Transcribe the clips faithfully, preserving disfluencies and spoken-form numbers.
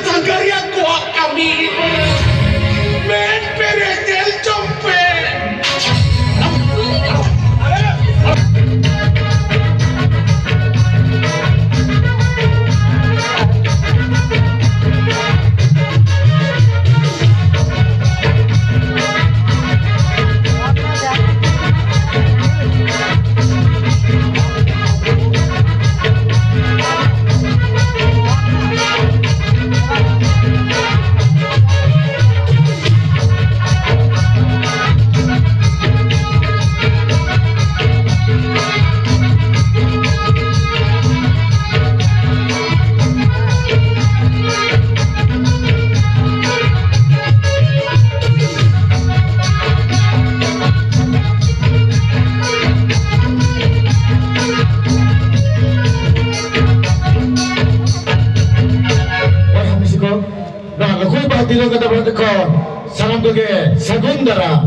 ᱥᱟᱸᱜᱷᱟᱨᱤᱭᱟᱹ ᱠᱚᱣᱟᱜ ᱠᱟᱹᱢᱤ᱾ ᱢᱮᱫ ᱯᱮᱨᱮᱡ ᱧᱮᱞ ᱡᱚᱝ ᱯᱮ᱾ ᱵᱚᱭᱦᱟ ᱢᱤᱥᱤ ᱠᱚ, ᱱᱚᱣᱟ ᱞᱩᱠᱩᱭ ᱵᱟᱦᱟ ᱛᱤᱞᱟᱹ ᱜᱟᱰᱟ ᱵᱟᱲᱟ ᱛᱮᱠᱚ ᱥᱟᱱᱟᱢ ᱠᱚᱜᱮ ᱥᱟᱹᱜᱩᱱ ᱫᱟᱨᱟᱢ᱾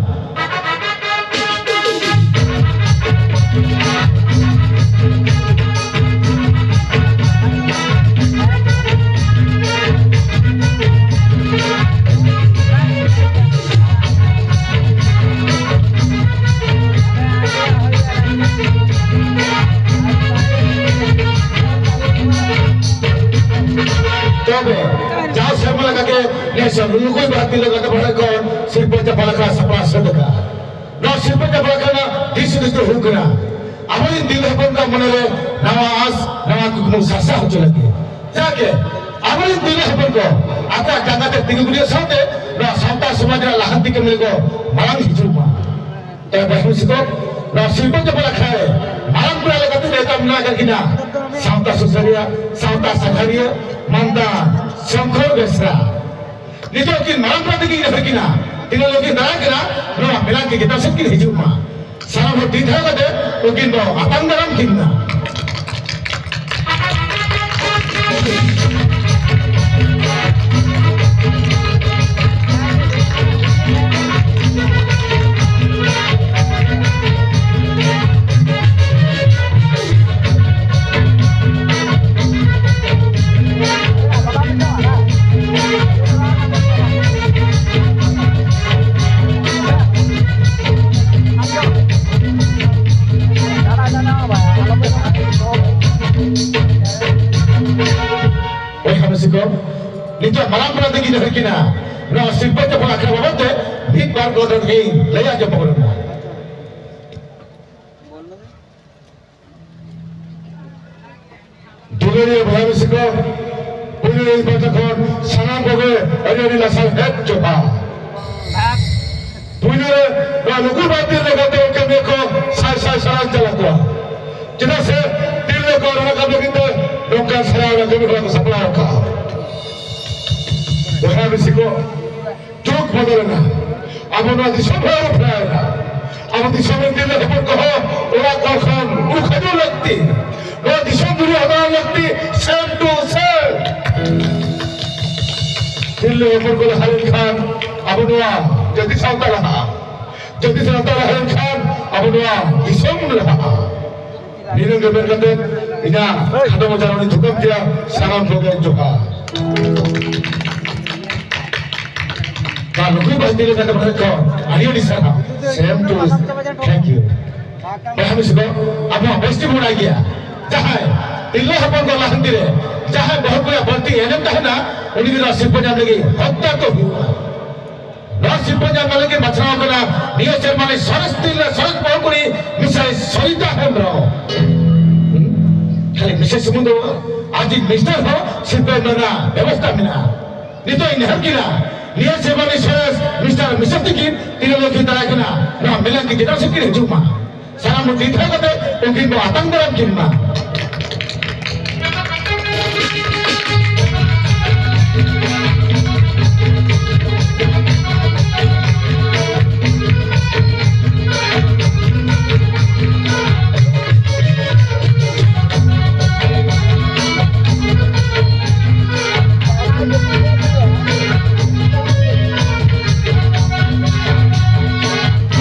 ᱛᱚᱵᱮ, ᱡᱟᱣ ᱥᱮᱨᱢᱟ ᱞᱮᱠᱟᱜᱮ ᱱᱮᱥ ᱦᱚᱸ ᱞᱩᱠᱩᱭ ᱵᱟᱦᱟ ᱛᱤᱞᱟᱹ ᱜᱟᱰᱟ ᱵᱟᱲᱟ ᱠᱷᱚᱱ ᱥᱤᱨᱯᱟᱹ ᱪᱟᱯᱟᱞ ᱟᱠᱷᱲᱟ ᱥᱟᱯᱲᱟᱣ ᱥᱟᱹᱛ ᱟᱠᱟᱱᱟ᱾ ᱱᱚᱣᱟ ᱥᱤᱨᱯᱟᱹ ᱪᱟᱯᱟᱞ ᱟᱠᱷᱲᱟ ᱨᱮᱱᱟᱜ ᱫᱤᱥ ᱦᱩᱫᱤᱥ ᱫᱚ ᱦᱩᱭᱩᱜ ᱠᱟᱱᱟ, ᱟᱵᱚᱨᱮᱱ ᱛᱤᱨᱞᱟᱹ ᱦᱚᱯᱚᱱ ᱠᱚᱣᱟᱜ ᱢᱚᱱᱮᱨᱮ ᱱᱟᱣᱟ ᱟᱸᱥ, ᱱᱟᱣᱟ ᱠᱩᱠᱢᱩ ᱥᱟᱨᱥᱟᱣ ᱦᱚᱪᱚ ᱞᱟᱹᱜᱤᱫ᱾ ᱡᱟᱜᱮ ᱟᱵᱚᱨᱮᱱ ᱛᱤᱨᱞᱟᱹ ᱦᱚᱯᱚᱱ ᱠᱚ ᱟᱠᱚᱣᱟᱜ ᱡᱟᱸᱜᱟ ᱛᱮ ᱛᱤᱸᱜᱩ ᱠᱮᱴᱮᱡ ᱥᱟᱶᱛᱮ ᱱᱚᱣᱟ ᱥᱟᱶᱛᱟ ᱥᱚᱢᱟᱡᱽ ᱨᱮᱱᱟᱜ ᱞᱟᱦᱟᱱᱛᱤ ᱠᱟᱹᱢᱤ ᱨᱮᱠᱚ ᱢᱟᱲᱟᱝ ᱦᱤᱡᱩᱜ ᱢᱟ᱾ ᱛᱚᱵᱮ ᱵᱚᱭᱦᱟ ᱢᱤᱥᱤ ᱠᱚ, ᱱᱚᱣᱟ ᱥᱤᱨᱯᱟᱹ ᱪᱟᱯᱟᱞ ᱟᱠᱷᱲᱟ ᱨᱮ ᱢᱟᱨᱟᱝ ᱯᱮᱲᱟ ᱞᱮᱠᱟᱛᱮ ᱱᱮᱣᱛᱟ ᱢᱮᱱᱟᱜ ᱟᱠᱟᱫ ᱠᱤᱱᱟ ᱥᱟᱶᱛᱟ ᱥᱩᱥᱟᱹᱨᱤᱭᱟᱹ, ᱥᱟᱶᱛᱟ ᱥᱟᱸᱜᱷᱟᱨᱤᱭᱟᱹ ᱢᱟᱱᱛᱟᱱ ᱥᱚᱝᱠᱚᱨ ᱵᱮᱥᱨᱟ᱾ ᱱᱤᱛᱚᱜ ᱠᱤᱱ ᱢᱟᱨᱟᱝ ᱯᱮᱲᱟ ᱛᱤᱠᱤᱱ ᱦᱮᱡ ᱠᱤᱱᱟ, ᱛᱤᱱᱟᱹᱜ ᱞᱚᱜᱚᱱ ᱠᱤᱱ ᱫᱟᱨᱟᱭ ᱠᱟᱱᱟ, ᱱᱚᱣᱟ ᱢᱮᱞᱟ ᱠᱤᱱ ᱪᱮᱛᱟᱱ ᱥᱮᱫ ᱠᱤᱱ ᱦᱤᱡᱩᱜ ᱢᱟ᱾ ᱥᱟᱱᱟᱢ ᱦᱚᱲ ᱛᱤ ᱛᱷᱟᱭᱚ ᱠᱟᱛᱮ ᱩᱱᱠᱤᱱ ᱫᱚ ᱟᱛᱟᱝ ᱫᱟᱨᱟᱢ ᱠᱤᱱ ᱢᱟ᱾ ᱥᱤᱠᱚ, ᱱᱤᱛᱚᱜ ᱢᱟᱨᱟᱝ ᱵᱚᱦᱚᱜ ᱛᱟᱹᱠᱤᱱ ᱡᱟᱦᱟᱸ ᱠᱤᱱᱟ, ᱱᱚᱣᱟ ᱥᱤᱨᱯᱟᱹ ᱪᱟᱯᱟᱞ ᱟᱠᱷᱲᱟ ᱵᱟᱵᱚᱫ ᱛᱮ ᱢᱤᱫ ᱵᱟᱨ ᱠᱟᱛᱷᱟ ᱞᱤᱧ ᱞᱟᱹᱭ ᱟᱸᱡᱚᱢ ᱟᱵᱚᱱ ᱠᱟᱱᱟ᱾ ᱫᱩᱞᱟᱹᱲᱤᱭᱟᱹ ᱵᱚᱭᱦᱟ ᱢᱤᱥᱤ ᱠᱚ, ᱯᱩᱭᱞᱩ ᱤᱧ ᱯᱟᱦᱴᱟ ᱠᱷᱚᱱ ᱥᱟᱱᱟᱢ ᱠᱚᱜᱮ ᱟᱹᱰᱤ ᱟᱹᱰᱤ ᱞᱟᱥᱟᱲᱦᱮᱫ ᱡᱚᱦᱟᱨ᱾ ᱯᱩᱭᱞᱩ ᱨᱮ ᱱᱚᱣᱟ ᱞᱩᱜᱩ ᱵᱟᱵᱟ ᱛᱤᱨᱞᱟᱹ ᱠᱟᱛᱮ ᱠᱟᱹᱢᱤ ᱠᱚ ᱥᱟᱭ ᱥᱟᱭ ᱥᱟᱨᱦᱟᱣ ᱪᱟᱞ ᱟᱠᱚᱣᱟ᱾ ᱪᱮᱫᱟᱜ ᱥᱮ ᱛᱤᱨᱞᱟᱹ ᱠᱚ ᱨᱟᱠᱟᱵ ᱞᱟᱹᱜᱤᱫ ᱛᱮ ᱱᱚᱝᱠᱟᱱ ᱥᱟᱨᱦᱟᱣ ᱨᱮᱱᱟᱜ ᱠᱟᱹᱢᱤ ᱦᱚᱨᱟ ᱠᱚ ᱥᱟᱯᱲᱟᱣ ᱟᱠᱟᱫᱼᱟ᱾ ᱵᱚᱭᱦᱟ ᱢᱤᱥᱤ ᱠᱚ, ᱡᱩᱜᱽ ᱵᱚᱫᱚᱞ ᱮᱱᱟ, ᱟᱵᱚ ᱱᱚᱣᱟ ᱫᱤᱥᱚᱢ ᱦᱚᱸ ᱟᱹᱨᱩ ᱯᱷᱮᱨᱟᱣ ᱮᱱᱟ᱾ ᱟᱵᱚ ᱫᱤᱥᱚᱢ ᱨᱮᱱ ᱛᱤᱨᱞᱟᱹ ᱦᱚᱯᱚᱱ ᱠᱚᱦᱚᱸ ᱚᱲᱟᱜ ᱠᱚ ᱠᱷᱚᱱ ᱩᱰᱩᱠ ᱦᱤᱡᱩᱜ ᱞᱟᱹᱠᱛᱤ, ᱱᱚᱣᱟ ᱫᱤᱥᱚᱢ ᱫᱩᱱᱤᱭᱟᱹ ᱦᱟᱛᱟᱣ ᱞᱟᱹᱠᱛᱤ, same to same᱾ ᱛᱤᱨᱞᱟᱹ ᱦᱚᱯᱚᱱ ᱠᱚ ᱞᱟᱦᱟ ᱞᱮᱱᱠᱷᱟᱱ ᱟᱵᱚ ᱱᱚᱣᱟ ᱡᱟᱹᱛᱤ ᱥᱟᱶᱛᱟ ᱞᱟᱦᱟᱜᱼᱟ, ᱡᱟᱹᱛᱤ ᱥᱟᱶᱛᱟ ᱞᱟᱦᱟ ᱞᱮᱱᱠᱷᱟᱱ ᱟᱵᱚ ᱱᱚᱣᱟ ᱫᱤᱥᱚᱢ ᱞᱟᱦᱟᱜᱼᱟ᱾ ᱱᱤᱱᱟᱹᱜ ᱜᱮ ᱢᱮᱱ ᱠᱟᱛᱮ ᱤᱧᱟᱹᱜ ᱠᱷᱟᱴᱚ ᱢᱟᱪᱷᱟ ᱨᱚᱲᱤᱧ ᱛᱷᱩᱠᱟᱹᱢ ᱠᱮᱭᱟ᱾ ᱥᱟᱱᱟᱢ ᱠᱚᱜᱮ ᱡᱚᱦᱟᱨ᱾ ᱟᱨ ᱱᱩᱠᱩ ᱵᱟᱥᱛᱤ ᱨᱮ ᱠᱟᱛᱮ ᱵᱟᱲᱟᱭ ᱠᱚ ᱟᱹᱰᱤ ᱟᱹᱰᱤ ᱥᱟᱨᱦᱟᱣ᱾ Same to, thank you᱾ ᱵᱚᱭᱦᱟ ᱢᱤᱥᱤ ᱠᱚ, ᱟᱵᱚᱣᱟᱜ ᱵᱟᱥᱛᱤ ᱵᱚᱱ ᱵᱟᱲᱟᱭ ᱜᱮᱭᱟ, ᱡᱟᱦᱟᱸᱭ ᱛᱤᱨᱞᱟᱹ ᱦᱚᱯᱚᱱ ᱠᱚ ᱞᱟᱦᱟᱱᱛᱤ ᱨᱮ ᱡᱟᱦᱟᱸᱭ ᱵᱟᱹᱦᱩ ᱠᱩᱲᱤᱭᱟᱜ ᱵᱟᱹᱲᱛᱤ ᱮᱱᱮᱢ ᱛᱟᱦᱮᱱᱟ, ᱩᱱᱤ ᱜᱮ ᱱᱚᱣᱟ ᱥᱤᱨᱯᱟᱹ ᱧᱟᱢ ᱞᱟᱹᱜᱤᱫ ᱦᱚᱠᱫᱟᱨ ᱠᱚ ᱦᱩᱭᱩᱜᱼᱟ᱾ ᱱᱚᱣᱟ ᱥᱤᱨᱯᱟᱹ ᱧᱟᱢ ᱞᱟᱹᱜᱤᱫ ᱵᱟᱪᱷᱱᱟᱣ ᱠᱟᱱᱟ ᱱᱤᱭᱟᱹ ᱥᱮᱨᱢᱟ ᱨᱮ ᱥᱚᱨᱮᱥ ᱛᱤᱨᱞᱟᱹ, ᱥᱚᱨᱮᱥ ᱵᱟᱹᱦᱩ ᱠᱩᱲᱤ ᱢᱤᱥᱮᱥ ᱥᱚᱨᱤᱛᱟ ᱦᱮᱢᱵᱨᱚᱢ᱾ ᱦᱩᱸ? ᱠᱷᱟᱹᱞᱤ ᱢᱤᱥᱮᱥ ᱥᱩᱢᱩᱝ ᱫᱚ ᱵᱟᱝ, ᱟᱡ ᱢᱤᱥᱴᱟᱨ ᱦᱚᱸ ᱥᱤᱨᱯᱟᱹ ᱮᱢ ᱨᱮᱱᱟᱜ ᱵᱮᱵᱚᱥᱛᱟ ᱢᱮᱱᱟᱜᱼᱟ᱾ ᱱᱤᱛᱚᱜ ᱤᱧ ᱱᱮᱦᱚᱨ ᱠᱤᱱᱟ, ᱱᱤᱭᱟᱹ ᱥᱮᱨᱢᱟ ᱨᱮ ᱥᱚᱨᱮᱥ ᱢᱤᱥᱴᱟᱨ ᱢᱤᱥᱮᱥ ᱛᱤᱠᱤᱱ ᱛᱤᱱᱟᱹᱜ ᱞᱚᱜᱚᱱ ᱠᱤᱱ ᱫᱟᱨᱟᱭ ᱠᱟᱱᱟ, ᱱᱚᱣᱟ ᱢᱮᱞᱟ ᱠᱤᱱ ᱪᱮᱛᱟᱱ ᱥᱮᱫ ᱠᱤᱱ ᱦᱤᱡᱩᱜ ᱢᱟ᱾ ᱥᱟᱱᱟᱢ ᱦᱚᱲ ᱴᱷᱤᱠ ᱴᱷᱟᱠ ᱠᱟᱛᱮ ᱩᱱᱠᱤᱱ ᱵᱚ ᱟᱛᱟᱝ ᱫᱟᱨᱟᱢ ᱠᱤᱱ ᱢᱟ᱾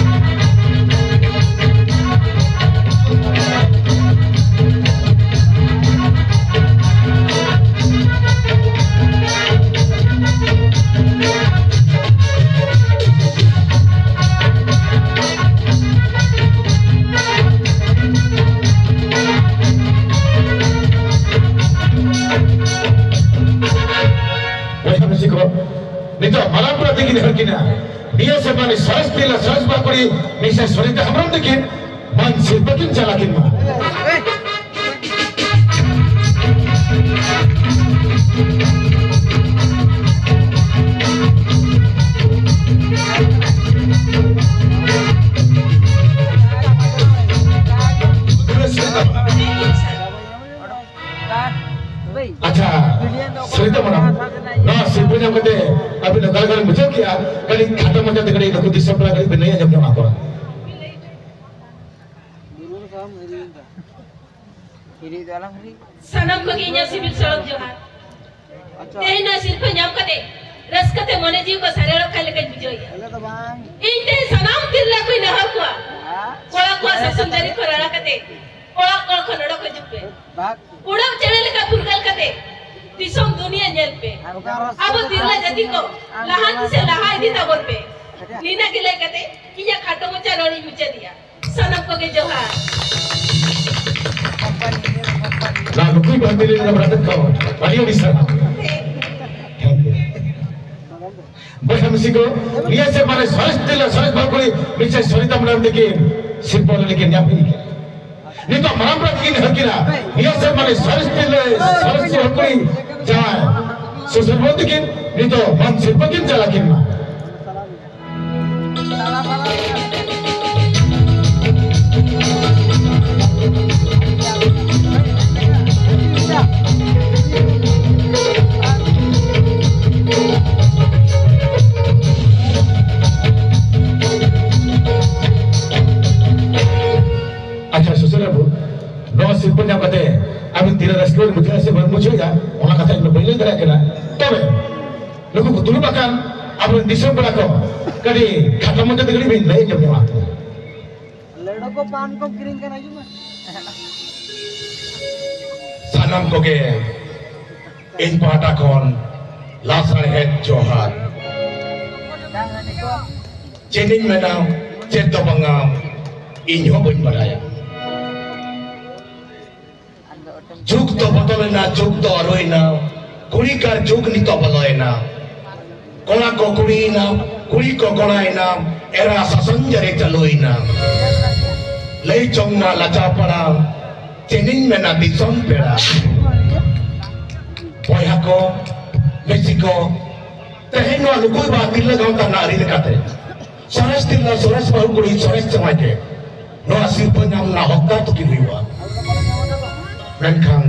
ᱠᱚ ᱱᱤᱛᱚᱜ ᱢᱟᱨᱟᱝ ᱯᱮᱲᱟ ᱛᱟᱹᱠᱤᱱ ᱦᱚᱲ ᱠᱤᱱᱟ ᱱᱤᱭᱟᱹ ᱥᱮᱨᱢᱟ ᱨᱤᱱ ᱥᱚᱨᱮᱥ ᱛᱤᱨᱞᱟᱹ ᱥᱚᱨᱮᱥ ᱵᱟᱹᱦᱩ ᱠᱩᱲᱤ ᱢᱤᱥᱮᱥ ᱥᱚᱨᱤᱛᱟ ᱦᱮᱢᱵᱨᱚᱢ ᱛᱟᱹᱠᱤᱱ ᱢᱟᱹᱱ ᱥᱤᱨᱯᱟᱹ ᱠᱤᱱ ᱪᱟᱞ ᱟᱹᱠᱤᱱ ᱢᱟ᱾ ᱟᱪᱪᱷᱟ, ᱥᱚᱨᱤᱛᱟ ᱢᱮᱰᱟᱢ, ᱱᱚᱣᱟ ᱥᱤᱨᱯᱟᱹ ᱧᱟᱢ ᱠᱟᱛᱮ ᱟᱹᱵᱤᱱ ᱚᱠᱟ ᱞᱮᱠᱟ ᱵᱤᱱ ᱵᱩᱡᱷᱟᱹᱣ ᱠᱮᱜᱼᱟ? ᱠᱟᱹᱴᱤᱡ ᱠᱷᱟᱴᱚ ᱢᱟᱪᱷᱟ ᱛᱮ ᱠᱟᱹᱴᱤᱡ ᱱᱩᱠᱩ ᱫᱤᱥᱚᱢ ᱯᱮᱲᱟ ᱠᱟᱹᱴᱤᱡ ᱵᱤᱱ ᱞᱟᱹᱭ ᱟᱸᱡᱚᱢ ᱧᱚᱜ ᱟᱠᱚᱣᱟ᱾ ᱥᱟᱱᱟᱢ ᱠᱚᱜᱮ ᱤᱧᱟᱹᱜ ᱥᱤᱵᱤᱞ ᱥᱚᱲᱚᱢ ᱡᱚᱦᱟᱨ᱾ ᱛᱮᱦᱮᱧ ᱱᱚᱣᱟ ᱥᱤᱨᱯᱟᱹ ᱧᱟᱢ ᱠᱟᱛᱮ ᱨᱟᱹᱥᱠᱟᱹ ᱛᱮ ᱢᱚᱱᱮ ᱡᱤᱣᱤ ᱠᱚ ᱥᱟᱨᱮᱲᱚᱜ ᱠᱟᱱ ᱞᱮᱠᱟᱧ ᱵᱩᱡᱷᱟᱹᱣᱮᱫᱼᱟ᱾ ᱤᱧ ᱛᱮᱦᱮᱧ ᱥᱟᱱᱟᱢ ᱛᱤᱨᱞᱟᱹ ᱠᱚᱧ ᱱᱮᱦᱚᱨ ᱠᱚᱣᱟ, ᱠᱚᱲᱟ ᱠᱚᱣᱟᱜ ᱥᱟᱥᱚᱱ ᱡᱟᱹᱨᱤ ᱠᱷᱚᱱ ᱨᱟᱲᱟ ᱠᱟᱛᱮ ᱚᱲᱟᱜ ᱠᱚᱲ ᱠᱷᱚᱱ ᱚᱰᱚᱠ ᱦᱤᱡᱩᱜ ᱯᱮ᱾ ᱩᱰᱟᱹᱣ ᱪᱮᱬᱮ ᱞᱮᱠᱟ ᱯᱷᱩᱨᱜᱟᱹᱞ ᱠᱟᱛᱮ ᱫᱤᱥᱚᱢ ᱫᱩᱱᱤᱭᱟᱹ ᱧᱮᱞ ᱯᱮ᱾ ᱟᱵᱚ ᱛᱤᱨᱞᱟᱹ ᱡᱟᱹᱛᱤ ᱠᱚ ᱞᱟᱦᱟᱱᱛᱤ ᱥᱮ ᱞᱟᱦᱟ ᱤᱫᱤ ᱛᱟᱵᱚᱱ ᱯᱮ᱾ ᱱᱤᱱᱟᱹᱜ ᱜᱮ ᱞᱟᱹᱭ ᱠᱟᱛᱮ ᱤᱧᱟᱹᱜ ᱠᱷᱟᱴᱚ ᱢᱟᱪᱷᱟ ᱨᱚᱲᱤᱧ ᱢᱩᱪᱟᱹᱫᱮᱜᱼᱟ᱾ ᱥᱟᱱᱟᱢ ᱠᱚᱜᱮ ᱡᱚᱦᱟᱨ᱾ ᱱᱚᱣᱟ ᱱᱩᱠᱩᱭ ᱵᱟᱹᱦᱩ ᱛᱤᱨᱞᱟᱹ ᱨᱮᱱᱟᱜ ᱵᱟᱨᱮᱛ ᱠᱚ ᱟᱹᱰᱤ ᱟᱹᱰᱤ ᱥᱟᱨᱦᱟᱣ᱾ ᱵᱚᱭᱦᱟ ᱢᱤᱥᱤ ᱠᱚ, ᱱᱤᱭᱟᱹ ᱥᱮᱨᱢᱟ ᱨᱮ ᱥᱚᱨᱮᱥ ᱛᱤᱨᱞᱟᱹ ᱥᱚᱨᱮᱥ ᱵᱟᱹᱦᱩ ᱠᱩᱲᱤ ᱢᱤᱥᱮᱥ ᱥᱚᱨᱤᱛᱟ ᱢᱮᱰᱟᱢ ᱛᱟᱹᱠᱤᱱ ᱥᱤᱨᱯᱟᱹ ᱞᱟᱹᱜᱤᱫ ᱠᱤᱱ ᱧᱟᱢ ᱦᱩᱭ ᱠᱟᱱᱟ᱾ ᱱᱤᱛᱚᱜ ᱢᱟᱨᱟᱝ ᱵᱟᱹᱵᱩ ᱛᱟᱹᱠᱤᱱ ᱦᱟᱹᱠᱤᱱᱟ ᱱᱤᱭᱟᱹ ᱥᱮᱨᱢᱟ ᱨᱮ ᱥᱚᱨᱮᱥ ᱛᱤᱨᱞᱟᱹ ᱥᱚᱨᱮᱥ ᱵᱟᱹᱦᱩ ᱠᱩᱲᱤ ᱡᱟᱶᱟᱭ ᱥᱩᱥᱤᱞ ᱵᱟᱹᱵᱩ ᱛᱟᱹᱠᱤᱱ ᱱᱤᱛᱚᱜ ᱢᱟᱹᱱ ᱥᱤᱨᱯᱟᱹ ᱠᱤᱱ ᱪᱟᱞ ᱟᱹᱠᱤᱱ ᱢᱟ᱾ ᱟᱪᱪᱷᱟ, ᱥᱩᱥᱤᱞ ᱵᱟᱹᱵᱩ, ᱱᱚᱣᱟ ᱥᱤᱨᱯᱟᱹ ᱧᱟᱢ ᱠᱟᱛᱮ ᱟᱹᱵᱤᱱ ᱛᱤᱱᱟᱹᱜ ᱨᱟᱹᱥᱠᱟᱹ ᱵᱤᱱ ᱵᱩᱡᱷᱟᱹᱣᱟ ᱥᱮ ᱵᱟᱹᱵᱤᱱ ᱵᱩᱡᱷᱟᱹᱣᱮᱫᱼᱟ, ᱚᱱᱟ ᱠᱟᱛᱷᱟ ᱤᱧ ᱫᱚ ᱵᱟᱹᱧ ᱞᱟᱹᱭ ᱫᱟᱲᱮᱭᱟᱜ ᱠᱟᱱᱟ᱾ ᱛᱚᱵᱮ ᱱᱩᱠᱩ ᱠᱚ ᱫᱩᱲᱩᱵ ᱟᱠᱟᱱ ᱟᱵᱚᱨᱮᱱ ᱫᱤᱥᱚᱢ ᱯᱮᱲᱟ ᱠᱚ ᱠᱟᱹᱴᱤᱡ ᱠᱷᱟᱴᱚ ᱢᱚᱪᱟ ᱛᱮ ᱠᱟᱹᱴᱤᱡ ᱵᱤᱱ ᱞᱟᱹᱭ ᱟᱸᱡᱚᱢ ᱧᱚᱜ ᱟᱠᱚᱣᱟ᱾ ᱞᱮᱰᱚ ᱠᱚ ᱯᱟᱱ ᱠᱚ ᱠᱤᱨᱤᱧ ᱠᱟᱱᱟ, ᱦᱤᱡᱩᱜ ᱢᱮ᱾ ᱥᱟᱱᱟᱢ ᱠᱚᱜᱮ ᱤᱧ ᱯᱟᱦᱴᱟ ᱠᱷᱚᱱ ᱞᱟᱥᱟᱲᱦᱮᱫ ᱡᱚᱦᱟᱨ᱾ ᱪᱮᱫ ᱤᱧ ᱢᱮᱱᱟ, ᱪᱮᱫ ᱫᱚ ᱵᱟᱝᱟ, ᱤᱧ ᱦᱚᱸ ᱵᱟᱹᱧ ᱵᱟᱰᱟᱭᱟ᱾ ᱡᱩᱜᱽ ᱫᱚ ᱵᱚᱫᱚᱞᱮᱱᱟ, ᱡᱩᱜᱽ ᱫᱚ ᱟᱹᱨᱩᱭᱮᱱᱟ, ᱠᱩᱲᱤᱠᱟᱨ ᱡᱩᱜᱽ ᱱᱤᱛᱚᱜ ᱵᱚᱞᱚᱭᱮᱱᱟ᱾ ᱠᱚᱲᱟ ᱠᱚ ᱠᱩᱲᱤᱭᱮᱱᱟ, ᱠᱩᱲᱤ ᱠᱚ ᱠᱚᱲᱟᱭᱮᱱᱟ, ᱮᱨᱟ ᱥᱟᱥᱚᱱ ᱡᱟᱹᱨᱤ ᱪᱟᱹᱞᱩᱭᱮᱱᱟ᱾ ᱞᱟᱹᱭ ᱪᱚᱝ ᱢᱟ ᱞᱟᱪᱟᱣ ᱯᱟᱲᱟ, ᱪᱮᱫ ᱤᱧ ᱢᱮᱱᱟ ᱫᱤᱥᱚᱢ ᱯᱮᱲᱟ᱾ ᱵᱚᱭᱦᱟ ᱠᱚ, ᱢᱤᱥᱤ ᱠᱚ, ᱛᱮᱦᱮᱧ ᱱᱚᱣᱟ ᱞᱩᱠᱩᱭ ᱵᱟ ᱛᱤᱨᱞᱟᱹ ᱜᱟᱶᱛᱟ ᱨᱮᱱᱟᱜ ᱟᱹᱨᱤ ᱞᱮᱠᱟᱛᱮ ᱥᱚᱨᱮᱥ ᱛᱤᱨᱞᱟᱹ, ᱥᱚᱨᱮᱥ ᱵᱟᱹᱦᱩ ᱠᱩᱲᱤ, ᱥᱚᱨᱮᱥ ᱡᱟᱶᱟᱭ ᱜᱮ ᱱᱚᱣᱟ ᱥᱤᱨᱯᱟᱹ ᱧᱟᱢ ᱨᱮᱱᱟᱜ ᱦᱚᱠᱫᱟᱨ ᱛᱟᱹᱠᱤᱱ ᱦᱩᱭᱩᱜᱼᱟ᱾ ᱢᱮᱱᱠᱷᱟᱱ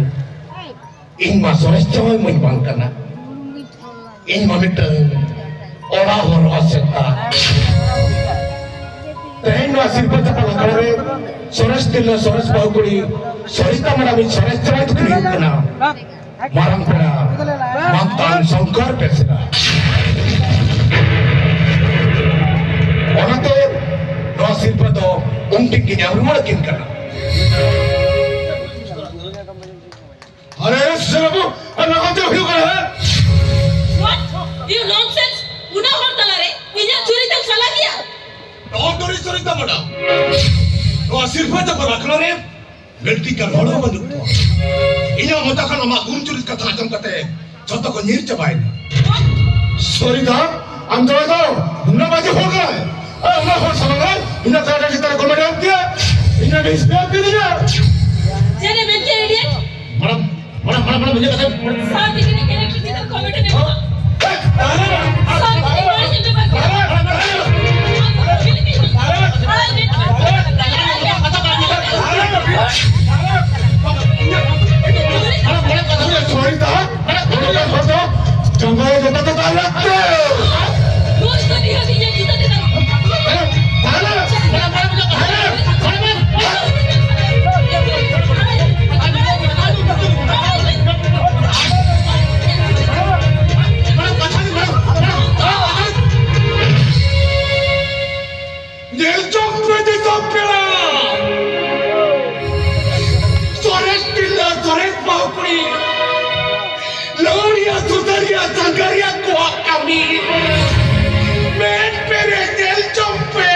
ᱤᱧ ᱢᱟ ᱥᱚᱨᱮᱥ ᱡᱟᱶᱟᱭ ᱢᱟᱧ ᱵᱟᱝ ᱠᱟᱱᱟ, ᱤᱧ ᱢᱟ ᱢᱤᱫᱴᱟᱝ ᱚᱲᱟᱜ ᱦᱚᱲ ᱨᱚᱦᱚ ᱥᱮᱛᱟ᱾ ᱛᱮᱦᱮᱧ ᱱᱚᱣᱟ ᱥᱤᱨᱯᱟᱹ ᱪᱟᱯᱟᱞ ᱟᱠᱷᱲᱟ ᱨᱮ ᱥᱚᱨᱮᱥ ᱛᱤᱨᱞᱟᱹ, ᱥᱚᱨᱮᱥ ᱵᱟᱹᱦᱩ ᱠᱩᱲᱤ, ᱥᱚᱨᱤᱛᱟ ᱢᱟᱨᱟᱝ ᱥᱚᱨᱮᱥ ᱡᱟᱶᱟᱭ ᱛᱟᱹᱠᱤᱱ ᱦᱩᱭᱩᱜ ᱠᱟᱱᱟ ᱢᱟᱨᱟᱝ ᱯᱮᱲᱟ ᱢᱟᱱᱛᱟᱱ ᱥᱚᱝᱠᱚᱨ ᱵᱮᱥᱨᱟ᱾ ᱚᱱᱟᱛᱮ ᱱᱚᱣᱟ ᱥᱤᱨᱯᱟᱹ ᱫᱚ ᱩᱱᱠᱤᱱ ᱜᱤᱧ ᱮᱢ ᱨᱩᱣᱟᱹᱲ ᱟᱹᱠᱤᱱ ᱠᱟᱱᱟ᱾ ᱟᱨᱮ ᱥᱮ ᱵᱟᱹᱵᱩ, ᱟᱨ ᱱᱚᱣᱟ ᱠᱚ ᱪᱮᱫ ᱦᱩᱭᱩᱜ ᱠᱟᱱᱟ, ᱦᱮᱸ? What? You nonsense! ᱩᱱᱟᱹᱜ ᱦᱚᱲ ᱛᱟᱞᱟᱨᱮ ᱤᱧᱟᱹᱜ ᱪᱩᱨᱤᱛᱮᱢ ᱥᱟᱞᱟ ᱠᱮᱭᱟ? ᱰᱚᱱ ᱰᱚᱱᱤ ᱪᱩᱨᱤᱛᱟ ᱢᱮᱰᱟᱢ, ᱱᱚᱣᱟ ᱥᱤᱨᱯᱟᱹ ᱪᱟᱯᱟᱞ ᱟᱠᱷᱲᱟ ᱨᱮ ᱵᱤᱱᱛᱤ ᱠᱟᱱ ᱦᱚᱲ ᱦᱚᱸ ᱵᱟᱹᱱᱩᱜ ᱠᱚᱣᱟ᱾ ᱤᱧᱟᱹᱜ ᱢᱚᱪᱟ ᱠᱷᱚᱱ ᱟᱢᱟᱜ ᱜᱩᱱ ᱪᱩᱨᱤᱛ ᱠᱟᱛᱷᱟ ᱟᱸᱡᱚᱢ ᱠᱟᱛᱮ ᱡᱷᱚᱛᱚ ᱠᱚ ᱧᱤᱨ ᱪᱟᱵᱟᱭᱮᱱᱟ᱾ ᱥᱚᱨᱤᱛᱟ, ᱟᱢ ᱡᱟᱶᱟᱭ ᱫᱚ ᱩᱱᱟᱹᱜ ᱵᱟᱡᱮ ᱦᱚᱲ ᱠᱟᱱᱟᱭ᱾ ᱟᱨ ᱚᱱᱟ ᱦᱚᱲ ᱥᱟᱢᱟᱝ ᱨᱮ ᱤᱧᱟᱹᱜ ᱠᱟᱴᱟ ᱪᱮᱛᱟᱱ ᱨᱮ ᱠᱚᱢᱮᱰᱤ ᱮᱢ ᱠᱮᱫᱟ, ᱤᱧᱟᱹᱜ ᱰᱤᱥᱯᱞᱮ ᱮᱢ ᱠᱮᱫᱤᱧᱟ᱾ ᱪᱮᱫ ᱮᱢ ᱢᱮᱱ ᱠᱮᱫᱟ, ᱤᱰᱤᱭᱮᱴ? ᱢᱟᱲᱟᱝ, ᱢᱟᱲᱟᱝ, ᱢᱟᱲᱟᱝ, ᱢᱟᱲᱟᱝ, ᱢᱟᱲᱟᱝ, ᱢᱟᱲᱟᱝ, ᱥᱟᱶ ᱛᱮᱜᱮ ᱠᱮᱨᱮᱠᱴᱟᱨ ᱪᱮᱛᱟᱱ ᱠᱚᱢᱮᱰᱤ ᱮᱢ ᱠᱮᱫᱟ᱾ ᱦᱮᱸ, ᱛᱟᱦᱞᱮ ᱵᱟᱝ᱾ ᱥᱟᱶ ᱛᱮᱜᱮ ᱵᱟᱹᱲᱤᱡ ᱮᱢ ᱵᱮᱯᱟᱨ ᱠᱮᱫᱟ᱾ ᱟᱢ ᱫᱚ ᱯᱷᱤᱞᱢ ᱤᱧ ᱟᱲᱟᱜ ᱞᱮᱫ ᱛᱟᱢᱟ᱾ ᱥᱚᱨᱤᱛᱟ, ᱱᱚᱰᱮ ᱦᱚᱲ ᱫᱚ ᱡᱟᱸᱜᱟ ᱨᱮ ᱡᱚᱛᱚ ᱠᱚ ᱫᱟᱞ ᱞᱟᱜ ᱛᱮ᱾ ᱱᱩᱭ ᱫᱚ ᱱᱤᱦᱟᱹᱛ ᱤᱧᱟᱹᱜ ᱡᱩᱛᱟᱹ ᱛᱮ ᱫᱟᱞ᱾ ᱧᱮᱞ ᱡᱚᱝ ᱯᱮ ᱫᱤᱥᱚᱢ ᱯᱮᱲᱟ, ᱥᱚᱨᱮᱥ ᱛᱤᱨᱞᱟᱹ, ᱥᱚᱨᱮᱥ ᱵᱟᱹᱦᱩ ᱠᱩᱲᱤ, ᱞᱟᱹᱣᱲᱤᱭᱟᱹ, ᱥᱩᱥᱟᱹᱨᱤᱭᱟᱹ, ᱥᱟᱸᱜᱷᱟᱨᱤᱭᱟᱹ ᱠᱚᱣᱟᱜ ᱠᱟᱹᱢᱤ᱾ ᱢᱮᱫ ᱯᱮᱨᱮᱡ ᱧᱮᱞ ᱡᱚᱝ ᱯᱮ᱾